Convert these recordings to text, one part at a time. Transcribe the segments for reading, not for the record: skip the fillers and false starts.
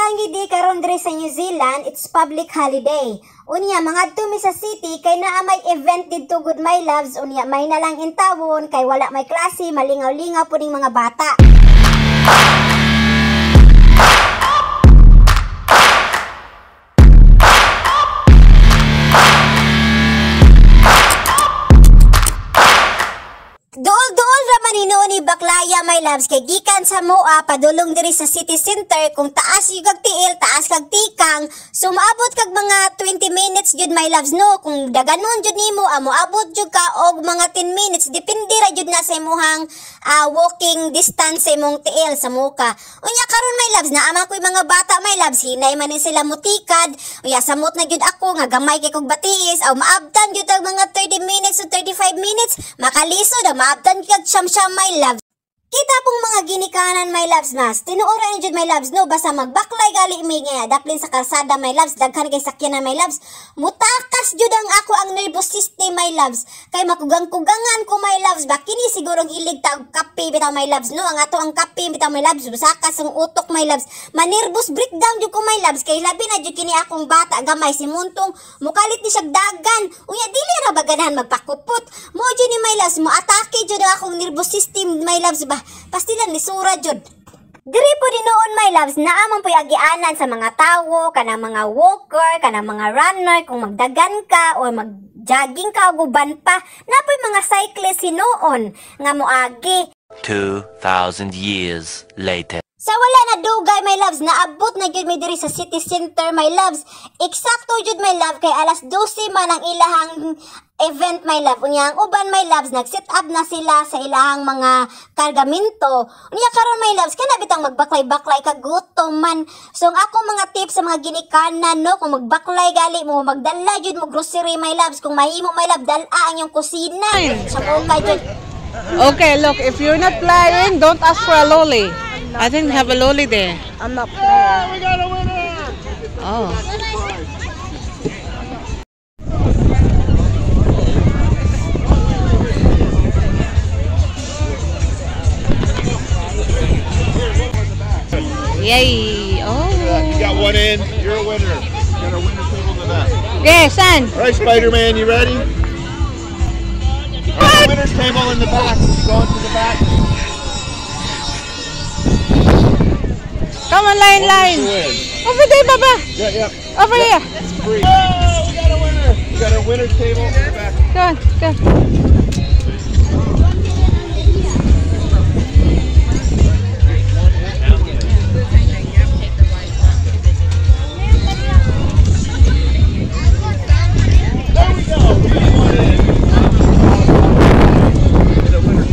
Waitangi Day karon diri sa New Zealand, it's public holiday. Unya mangadto mi sa city kay naa may event didto gud, my loves. Unya may na lang intawon kay wala may klase, malingaw-lingaw po ning mga bata. Duol-duol ra man hinuon ni Baklaya, my loves, kay gikan sa Moa padulong diri sa city center, kung taas yung kag tiil, taas kag tikang, so maabot kag mga 20 minutes jud, my loves, no? Kung daganon jud nimo, moabot jud ka og mga 10 minutes, depende ra jud na sa imong walking distance sa imong tiil sa muka. Unya karon, my loves, naa man ko'y mga bata, my loves, hinay man ni sila mutikad. Unya samot na jud ako nga gamay kay kog batiis, aw maabtan jud ang mga 30 minutes to 35 minutes, makalisod ang maabtan kag siyam-siyam, my loves. Kita pong mga ginikanan, my loves, mas tinuoran jud, my loves, no? Basta magbaklay gali mi nga daplin sa kalsada, my loves, daghan kay sakyanan, my loves, mutakas jud ang ako ang nervous system, my loves, kay makugang-kugangan ko, my loves ba. Kini siguro ang hilig ta og kape bitaw, my loves, no? Ang ato ang kape bitaw, my loves, busakas ang utok, my loves, manervous breakdown jud ko, my loves, kay labi na jud kini akong bata gamay si Muntong, mukalit ni siya dagan. Unya dili ra ba ganahan magpakupot mo jud ni, my loves, mo atake jud ang akong nervous system, my loves ba. Pastilan ni sura jud. Diri po din noon, my loves, naa man po'y agianan sa mga tawo, kanang mga walker, kanang mga runner, kung magdagan ka or mag-jogging ka o guban pa, naa po'y mga cyclist hinuon nga moagi. 2,000 years later. Sa wala na dugay, my loves, naabot na gyud mi diri sa city center, my loves. Eksakto jud, my love, kay alas 12 man ang ilahang event, my love. Unya ang uban, my loves, nag-set up na sila sa ilahang mga kargamento. Unya karon, my loves, kana bitang magbaklay-baklay ka, gutom man. So ang ako mga tips sa mga ginikanan, no, kung magbaklay gali mo, magdala jud mo grocery, my loves. Kung mahimo, my love, dala ang inyong kusina. Sa okay jud. Okay, look, if you're not flying, don't ask for a lolly. I think they have a lolly there. I'm not playing. We got a winner! Oh. Yay! Oh. You got one in. You're a winner. You got a winner table to that. Okay, son. All right, Spider-Man, you ready? All right, winner's table in the back. You go into the back. Come on, line, line. To win. Over there, Baba. Yeah. Over here. Free. Oh, we got a winner. We got a winner's table in the back. Go on, go. There we go. We got one in. And a winner.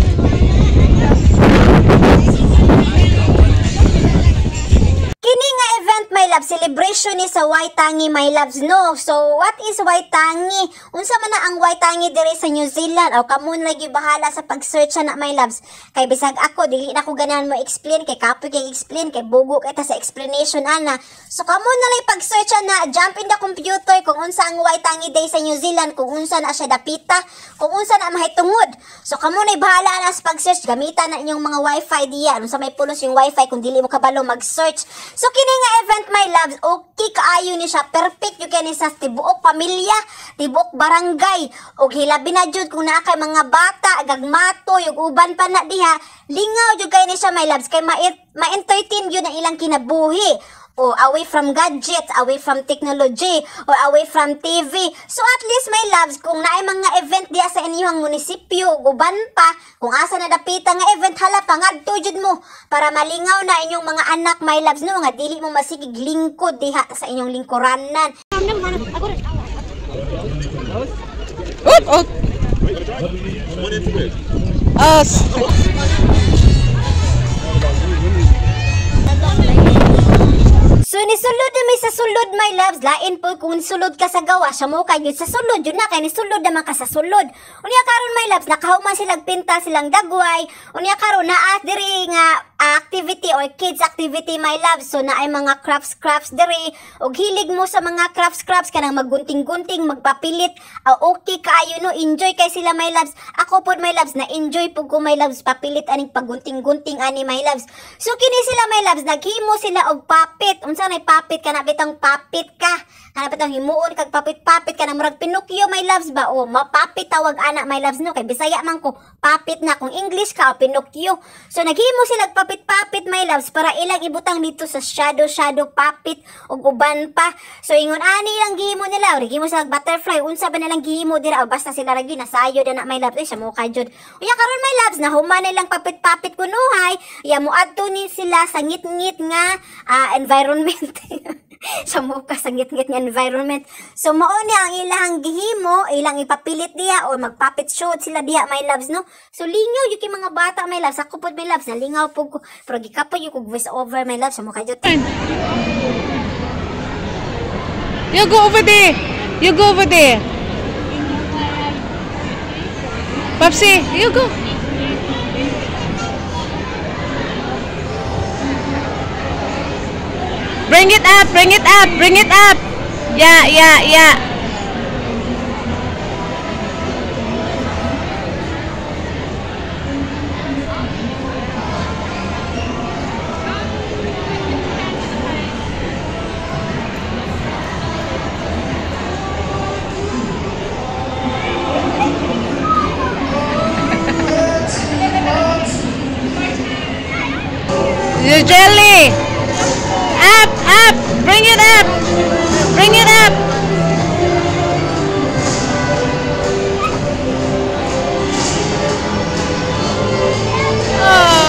Kini nga event, my love, celebration ni sa Waitangi, my loves, no? So what is Waitangi? Unsa man na ang Waitangi diri sa New Zealand? O kamo na lagi bahala sa pag-search na, my loves. Kay bisag ako dili na ko ganahan mo explain kay kapoy kay explain kay bugo kay ta sa explanation ana. So kamo na lang pag-search na, jump in the computer kung unsa ang Waitangi Day sa New Zealand, kung unsa na siya dapita, kung unsa na mahitungod. So kamo na bahala na sa pag-search, gamitan na inyong mga wifi diya. Unsa may pulos yung wifi kung dili mo kabalo mag-search. So kini nga event, my loves, okay kaayo ni siya, perfect jud kini sa tibuok pamilya, tibuok barangay. Og hilabi na jud kung naa kay mga bata, gagmatoy ug uban pa na diha, lingaw jud kay ni siya, my loves, kay ma-entertain jud ang ilang kinabuhi. O away from gadgets, away from technology, or away from TV. So at least, my loves, kung naay mga event diya sa inyong munisipyo, uban pa, kung asa na dapita nga event, hala pa, ngadto jud mo para malingaw na inyong mga anak, my loves, no, nga dili mo masigig lingkod diha sa inyong lingkuranan. Oh, oh. One in to win. Us. So nisulod na may sa sulod, my loves, lain po kung sulod ka sa gawa, siya mo kay sa sulod yun na kay nisulod naman ka sa sulod. Unya karon, my loves, nakahuman silang pinta silang dagway. Unya karon naa diri nga activity or kids activity, my love. So naay mga crafts crafts diri, og hilig mo sa mga crafts crafts kanang maggunting-gunting, magpapilit, okay kaayo no, enjoy kay sila, my loves. Ako pod, my loves, na enjoy pud ko, my loves, papilit aning pagunting-gunting ani, my loves. So kini sila, my loves, naghimo sila og puppet. Unsa nay puppet? Kana bitang puppet ka, kana bitang himuon kag puppet-puppet kana murag Pinocchio, my loves ba, o mapapit tawag ana, my loves, no, kay Bisaya man ko, puppet na. Kung English ka, o Pinocchio. So naghimo sila og puppet-puppet, my loves, para ilang ibutang dito sa shadow shadow puppet ug uban pa. So ingon ani lang gihimo nila, or gihimo sila og butterfly, unsa ba nilang gihimo dira, o basta sila ra gyud nasayo na, my loves. Eh, sa mukha jud. Unya karon, my loves, nahuman nilang puppet-puppet kunuhay, ya moadto ni sila sa ngit-ngit nga environment. Sa mukha sa ngit-ngit nga environment. So mao ni ang ilang gihimo, ilang ipapilit diha or magpuppet show sila diha, my loves, no. So lingaw gyud kay mga bata, my loves. Ako pod, my loves, nalingaw pud ko. Pero gikapoy gyud kog voice over, my loves, sa mukha jud. You go over there. You go over there. Popsy, you go. Bring it up, bring it up, bring it up. Yeah. The jelly. Up, up. Bring it up. Bring it up. Oh.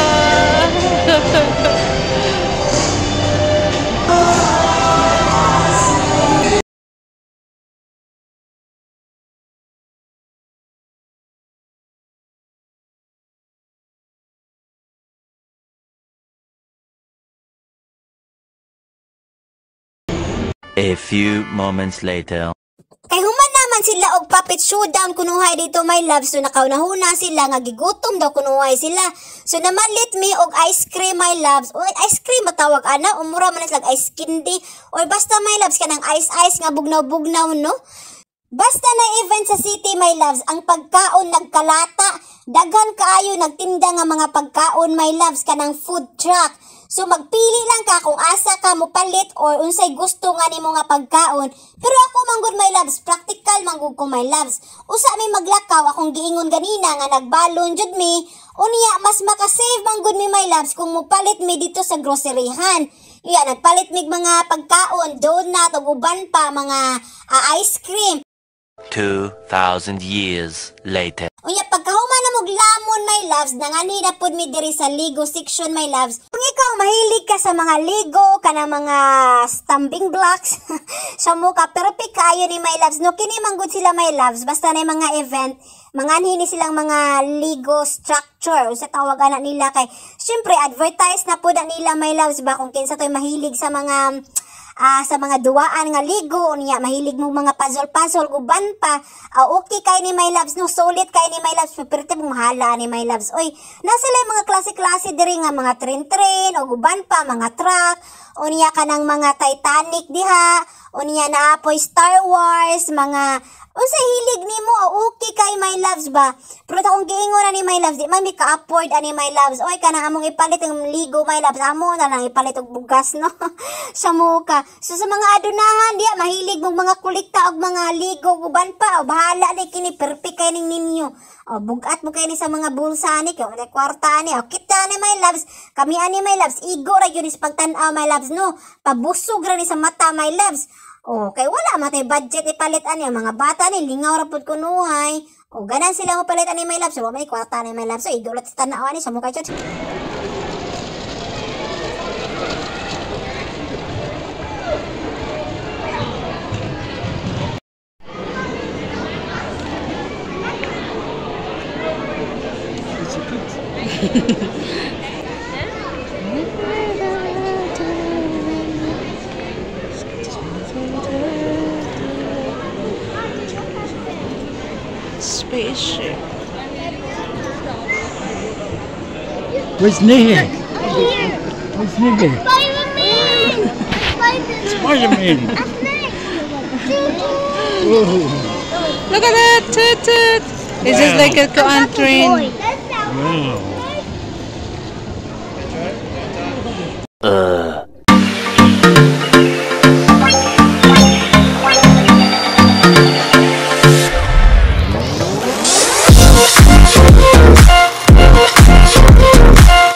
A few moments later. Kay human naman sila og puppet showdown kunuhay dito, my love. So nakaunahuna sila nga gigutom daw kunuhay sila. So namalit mi og ice cream, my loves. O ice cream matawag ana, umura man sila ice candy or basta, my loves, kanang ice ice nga bugnaw-bugnaw, no. Basta na event sa city, my loves, ang pagkaon nagkalata. Daghan kaayo nagtinda nga mga pagkaon, my loves, kanang food truck. So magpili lang ka kung asa ka mopalit or unsay gusto nga nimo nga pagkaon. Pero ako manggod, my loves, practical manggod ko, my loves. Usa may maglakaw akong giingon ganina nga nagbalon jud mi. Unya mas makasave manggod mi, my loves, kung mopalit mi dito sa groceryhan. Iya nagpalit mig mga pagkaon, donut ug uban pa mga ice cream. 2,000 years later. Unya pagkahuman na mog lamon, my loves, nangani na pud mi diri sa Lego section, my loves. Kung ikaw mahilig ka sa mga Lego, kana mga stumbling blocks, sa muka perfect kaayo ni, my loves, no. Kini manggod sila, my loves, basta na mga event, manganhi ni silang mga Lego structure usa tawag ana nila, kay syempre advertise na pud na nila, my loves ba, kung kinsa toy mahilig sa mga duwaan nga Lego, niya mahilig mo mga puzzle-puzzle uban pa, okay kay ni, my loves, no, solid kay ni, my loves, piperte mong mahala ni, my loves. Oy, nasa sila yung mga klase-klase diri nga mga train-train o uban pa mga truck, o niya kanang mga Titanic diha, o niya naapoy Star Wars, mga unsa hilig nimo, okay kay, my loves ba. Pero akong giingon ani, my loves, di man mi ka-afford ani, my loves. Oy, kanang among ipalit ang Lego, my loves, amo na lang ipalit og bugas, no. Sa muka. So sa mga adunahan diya mahilig mong mga kolekta og mga Lego uban pa, o bahala ni kini, perfect kay ning ninyo. O bugat mo kay ni sa mga bulsa ani kay wala kwarta ani. O kita ani, my loves, kami ani, my loves, igo ra gyud ni sa pagtan-aw, my loves, no. Pabusog ra ni sa mata, my loves. O kay wala man tay budget ipalit ani, ang mga bata ni lingaw ra pud kunuhay. O ganan sila mo palit ani, my loves, so, wa may kwarta ani, my loves. So idulot sa tan-aw ani sa mukha jud. Spaceship. Where's Nihi? Sneaker. Spider-Man! Spider-Man! Spider-Man. A snake! Choo-choo! Whoa. Look at that! Toot toot! It's just like a kuan train. Wow.